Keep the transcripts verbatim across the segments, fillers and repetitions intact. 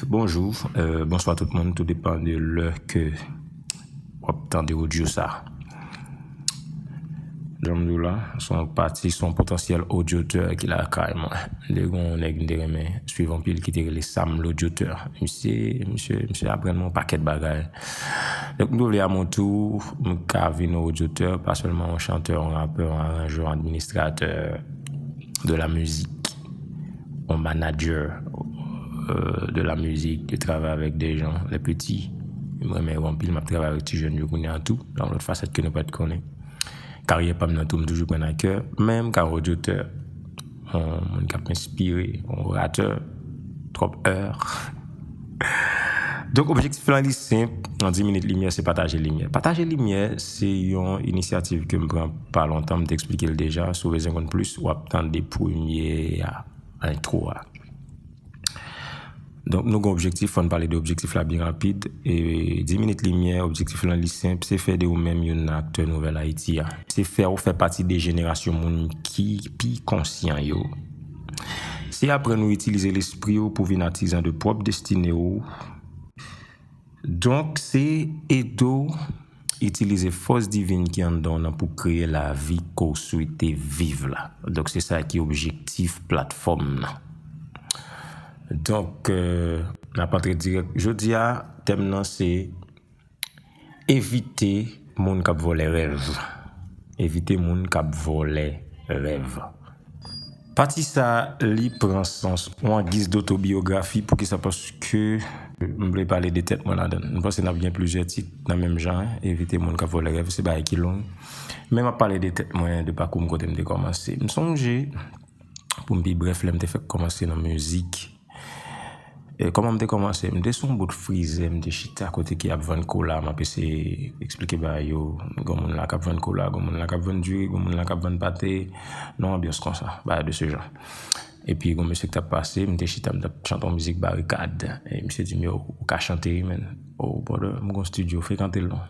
Bonjou, euh, bonswa tout moun, tou depann de lè ke w ap tande odyo sa. Jan m di w la, se yon pati, se yon potansyèl odyotè ki lakay mwen. M te gen yon nèg m te renmen swiv anpil ki te rele Sam Lodyotè. Misye, misye, misye aprann mwen yon pakèt bagay. Donk, m te vle a mon tou, m ka vin yon odyotè, pa sèlman yon chantè, yon rapè, yon aranjè, yon administratè de la mizik, yon manager euh, de la mizik, de travay avèk de jan, lè piti. M renmen yo anpil, m ap travay avèk ti jèn yo kounye a tou, nan yon lòt fasèt ke nou pa t konnen. Karyè pa m nan tou, m toujou pran a kè, men m ka odyotè, yon moun k ap enspire, yon oratè, twòp è. Donk, objektif lan li senp, nan dis minit limyè, se pataje limyè. Pataje limyè, se yon inisyativ ke m pran pa lontan, m te eksplike l deja, si w bezwen konn plis, w ap tande premye a, entwo a. Donk, nou gen objektif, fò n pale de objektif la byen rapid. E dis minit limyè, objektif lan li senp, se fè de ou menm youn nan aktè nouvèl Ayiti a. Se fè w fè pati de jenerasyon moun ki pi konsyan yo. Se aprann ou itilize lespri w pou vin atizan de pwòp destine w. Donk, se ede w itilize fòs divin ki anndan w nan pou kreye lavi ke w swete viv la. Donk, se sa ki objektif platfòm nan. Donk, euh, n ap antre dirèk. Jodi a, tèm nan se evite moun k ap vòlè rèv. Evite moun k ap vòlè rèv. Pati sa, li pran sans ou an giz dotobiyografi. Poukisa? Paske m vle pale de tèt mwen ladan l. M panse n ap gen plizyè tit nan menm jan, evite moun k ap vòlè rèv, se bagay ki long. Men m ap pale de tèt mwen, de pakou m, kote m te kòmanse. M sonje, pou m pi brèf, lè m te fèk kòmanse nan mizik. E kòman m te kòmanse? M te sou yon bout frizè, m te chita kote ki ap vann kola, m ap eseye eksplike bagay yo. Gon moun la k ap vann kola, gon moun la k ap vann diri, gon moun la k ap vann pate, nan yon anbyans konsa, bagay de ce genre. Epi gon mesye ki t ap pase, m te chita, m t ap chante yon mizik Barikad. E misye di m, "Yo, ou ka chante wi, menn." "Oh, brother, m gon estidyo, frekante l non."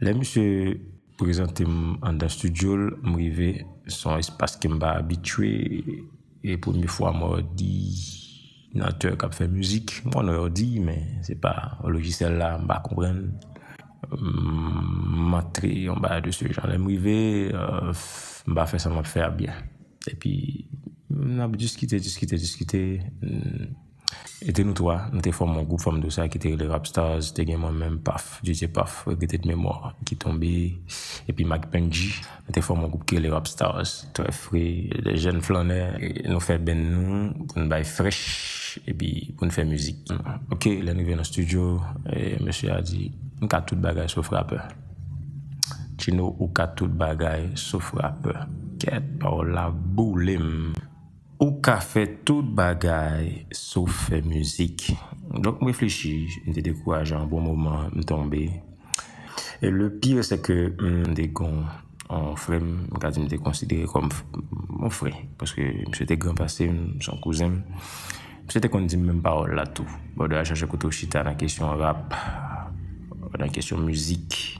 Lè misye prezante m anndan estidyo l, m rive, se yon espas ke m pa abitye, e premye fwa m wè òdinatè k ap fè mizik. M konnen òdi, men se pa lojisyèl la, m pa konprann. M antre yon bagay de ce genre. Lè m rive, euh, m pa fè sa m ap fè a byen. Epi, n ap diskite, diskite, diskite. E te nou twa, nou te fòme yon gwoup fanm de sa ki te rele Rap Stars, te gen mwen menm, Paf, D J Paf, regrete de memwa, ki tonbe, epi Mike Pendji. Nou te fòme yon gwoup ki rele Rap Stars, trè fre, de jèn flannè, e nou fè band nou, pou n bay frèch, epi pou n fè mizik. Oke, lè n rive nan estidyo, e mesye a di, "M ka tout bagay sof rapè." "Tchino, ou ka tout bagay sof rapè." Kèt, pawòl la boule m. "Ou ka fè tout bagay sof fè mizik." Donk, m reflechi, m te dekouraje yon bon moman, m tonbe. E le pire, se ke m te gon yon frè m, m ka di m te konsidere kòm f-, yon frè, paske misye te gran pase m, se yon kouzen m. Misye te konn di m menm pawòl la tou. Brother, al chèche kote w chita nan kesyon rap, nan kesyon mizik,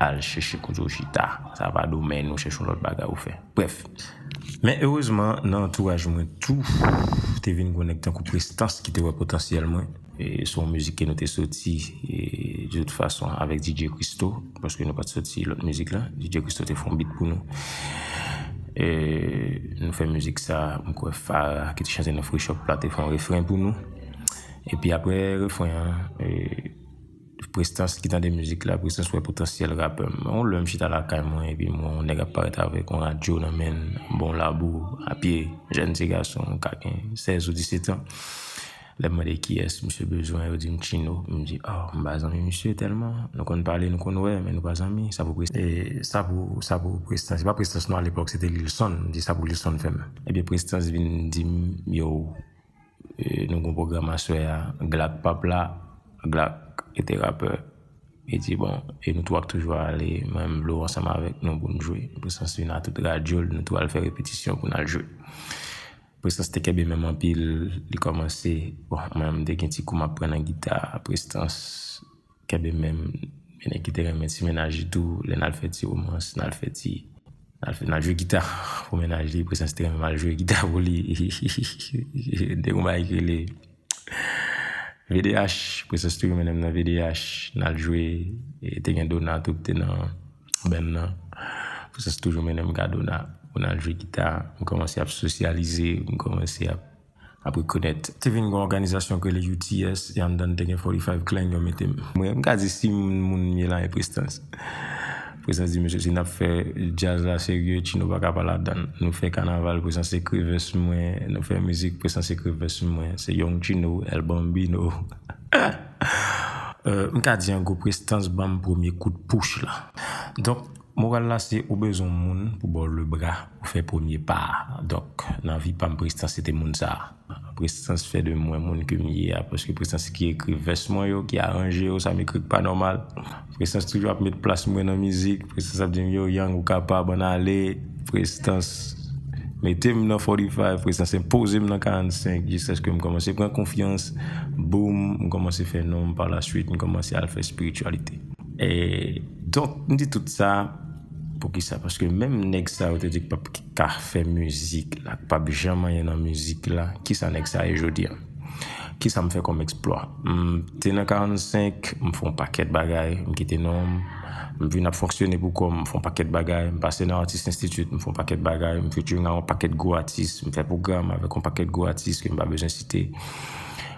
al chèche kote w chita. Sa pa domèn ou, chèche yon lòt bagay ou fè. Brèf. Men erezman, nan antouraj mwen tou, te vin gon nèg tankou Prestans ki te wè potansyèl mwen. E se yon mizik ke nou te soti, e, de tout fason, avèk D J Christo, paske nou pa t soti lòt mizik la. D J Christo te fè yon beat pou nou. E nou fè mizik sa, m kwè Farah, ki te chante nan Free Shop la, te fè yon refren pou nou. Epi apre refren an, e, Prestans ki tande mizik la, Prestans wè potansyèl rapè m. Yon lè m chita lakay mwen, epi m wè yon nèg ap parèt avèk yon radyo nan men l, bon labo, a pye, jèn ti gason, ka gen sèz ou disèt an. Lè m mande kiyès misye bezwen, yo di m Tchino. M di, "Oh, m pa zanmi misye tèlman. Nou konn pale, nou konn wè, men nou pa zanmi. Sa pou Pres-, e, sa pou, sa pou Prestans." Se pa Prestans non, alepòk, se te Lilson. M di, "Sa pou Lilson fè m." Ebyen, Prestans vin di m, "Yo, e, nou gon pwogram aswè a, Glak p ap la, Glak e te rapè." E di, "Bon, e nou tou ap toujou ale, mwen m vle w ansanm avèk nou pou n jwe." Prestans vin a tout radyo l, nou tou al fè repetisyon pou n al jwe. Prestans te kenbe men m anpil, li kòmanse, bon, mwen m te gen ti kou m ap pran nan gita, Prestans kenbe men m, e nèg ki te renmen ti mennaj li tou, lè n al fè ti womans, n al fè ti, n al fè, n al jwe gita pou mennaj li, Prestans te renmen m al jwe gita pou li. Te gon bagay ki rele, V D H, Prestans toujou mennen m nan V D H, n al jwe, e te gen Dona tou ki te nan band nan. Prestans toujou mennen m ka Dona, pou n al jwe gita, m kòmanse ap sosyalize, m kòmanse ap ap rekonèt. Te vin gen yon òganizasyon ki rele U T S, e anndan te gen forty-five Clan, yo mete m. Mwen, m ka di si moun m ye la e Prestans. Prestans di, "Mesye, si n ap fè djaz la serye, Chino pa ka pa ladan l. Nou fè kanaval, Prestans ekri vès mwen, nou fè mizik, Prestans ekri vès mwen. Se Young Chino, El Bambino." Euh, m ka di an gwo, Prestans ban m premye kout pouch la. Donk, moral la se ou bezwen moun pou ba w le bra pou fè premye pa a. Donk, nan vi pa m, Prestans se te moun sa a. Prestans fè de mwen moun ke m ye a, paske Prestans ki ekri vès mwen yo, ki aranje yo, sa m ekri k pa nòmal. Prestans toujou ap met plas mwen nan mizik. Prestans ap di m, "Yo, Young, ou kapab, ann ale." Prestans mete m nan forty-five, Prestans enpoze m nan karannsenk, jiskaske m kòmanse pran konfyans. Boum, m kòmanse fè non m pa la swit, m kòmanse al fè espirityalite. E, donk, m di tout sa, poukisa? Paske menm nèg sa yo te di k p ap ka fè mizik la, k p ap janm anyen nan mizik la, kisa nèg sa ye jodi a? Kisa m fè kòm eksplwa? M te nan karannsenk, m fè yon pakèt bagay, m kite non m, m vin ap fonksyone pou kò m, m fè yon pakèt bagay, m pase nan Artist Institute, m fè yon pakèt bagay, m featuring ak yon pakèt gwo atis, m fè pwogram avèk yon pakèt gwo atis ke m pa bezwen site.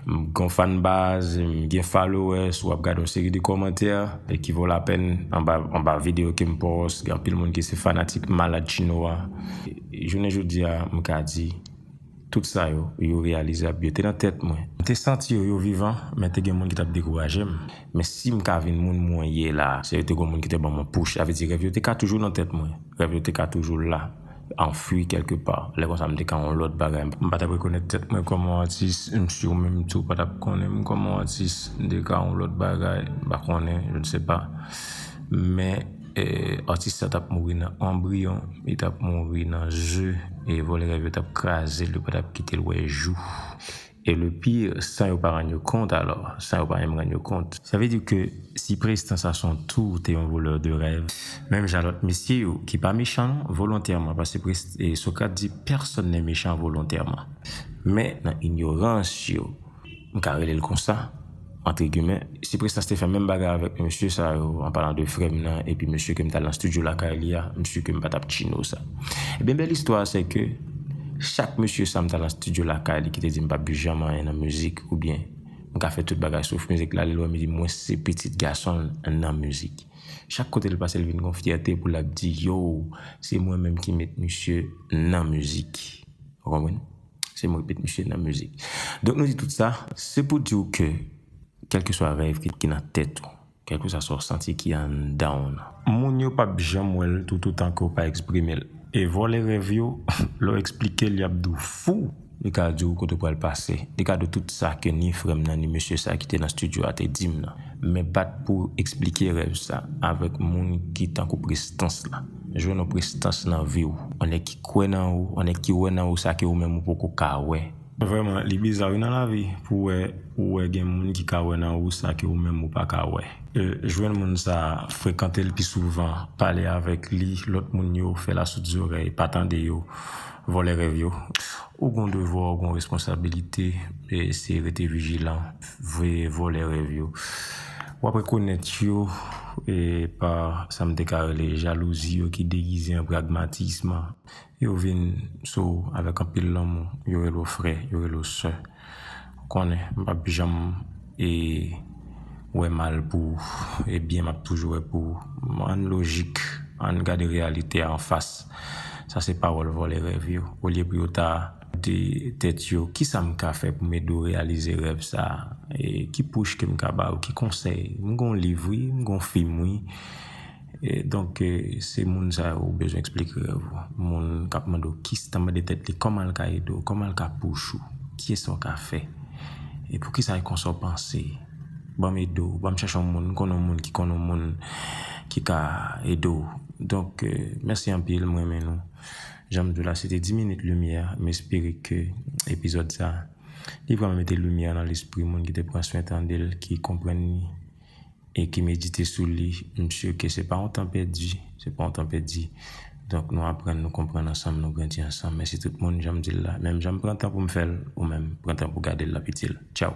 M gen yon fan baz, m gen followers, w ap gade yon seri de kòmantè ki vo lapèn anba, anba videyo ke m post. Gen anpil moun ki se fanatik malad Chino a. Jounen jodi a, m ka di, tout sa yo, yo reyalizab, yo te nan tèt mwen. M te santi yo, yo vivan, men te gen moun ki t ap dekouraje m. Men si m ka vin moun mwen ye la, se yo te gen moun ki te ban mwen push. Sa vle di rèv yo te ka toujou nan tèt mwen. Rèv yo te ka toujou la, anfui kèlke pa. Lè konsa, m te ka yon lòt bagay. M pa t ap rekonèt tèt mwen kòm yon atis, m si ou menm tou pa t ap konnen m kòm yon atis, m te ka yon lòt bagay, m pa konnen, je ne sais pas. Men, eh, atis sa t ap mouri nan anbriyon, li t ap mouri nan ze, e vòlè rèv yo t ap kraze l, yo pa t ap kite l wè jou. E le pire, san yo pa rann yo kont alò, san yo pa menm rann yo kont. Sa vle di ke si Prestans a son tou te yon volè de rèv, menm jan lòt mesye yo, ki pa mechan non, volontèman, paske Prest-, e Socrate di, "Personne n'est méchant volontairement." Men nan inyorans yo, m ka rele l konsa, antre gimè, si Prestans te fè menm bagay avèk mesye sa yo, an palan de frè m nan, epi mesye ke m t al nan estidyo lakay li a, m si ke m pa t ap Chino sa. Ebyen, bèl istwa a, se ke chak mesye sa m t al nan estidyo lakay li ki te di m p ap janm anyen nan mizik, oubyen m ka fè tout bagay sof mizik la, li lwen m di mwen se pitit gason l nan mizik. Chak kote l pase, l vin gon fyète pou l ap di, "Yo, se mwen menm ki met misye nan mizik." Ou konprann? Se mwen ki met misye nan mizik. Donk, nou di tout sa, se pou di w ke kèlkeswa rèv ki, ki nan tèt ou, kèlkeswa sa w santi ki anndan w nan, moun yo p ap janm wè l toutotan ke w pa eksprime l. E vòlè rèv yo, lè w eksplike l, y ap di w fou. Li ka di w kote w pral pase. Li ka di w tout sa ke ni frè m nan, ni mesye sa ki te nan estidyo a te di m nan. Men bat pou w eksplike rèv sa avèk moun ki tankou Prestans la. Jwenn yon Prestans nan vi w. Yon nèg ki kwè nan ou, yon nèg ki wè nan ou sa ke ou menm ou poko ka wè. Vrèman, li biza wi nan lavi pou wè, ou wè gen moun ki ka wè nan ou sa ke ou menm ou pa ka wè. E, jwenn moun sa, frekante l pi souvan, pale avèk li, lòt moun yo fè lasoud zòrèy, pa tande yo, vòlè rèv yo. Ou gon devwa, ou gon responsabilite, e se rete vijilan, veye vòlè rèv yo. W ap rekonèt yo, e pa sa m te ka rele jalouzi yo ki degize an pragmatism. Yo vin sou w avèk anpil lanmou, yo rele w frè, yo rele w sè. Ou konnen, m p ap janm, e, wè mal pou ou, e byen m ap toujou wè pou ou. Ann lojik, ann gade reyalite a anfas. Sa se pawòl vòlè rèv yo. Olye pou yo ta di tèt yo, "Kisa m ka fè pou m ede w reyalize rèv sa a? E ki push ke m ka ba w? Ki konsèy?" M gon liv wi, m gon fim wi. E donk, e, se moun sa yo ou bezwen eksplike rèv ou. Moun k ap mande w, kis-, t ap mande tèt li kòman l ka ede w, kòman l ka push ou, kiyès sa w ka fè, e poukisa e konsa w panse. Ban m ede w, ban m chèche yon moun, m konn yon moun ki konn yon moun ki ka ede w. Donk, e, mèsi anpil, m renmen nou. Jan m di w la, se te dis minit limyè, m espere ke epizòd sa, li vrèman mete limyè nan lespri moun ki te pran swen tande l, ki konprann li, e ki medite sou li, m si ke se pa yon tan pèdi, se pa yon tan pèdi. Donk, nou aprann, nou konprann ansanm, nou grandi ansanm. Mèsi tout moun, jan m di l la. Menm jan m pran tan pou m fè l, ou menm, pran tan pou gade l, l ap itil. Tchaw!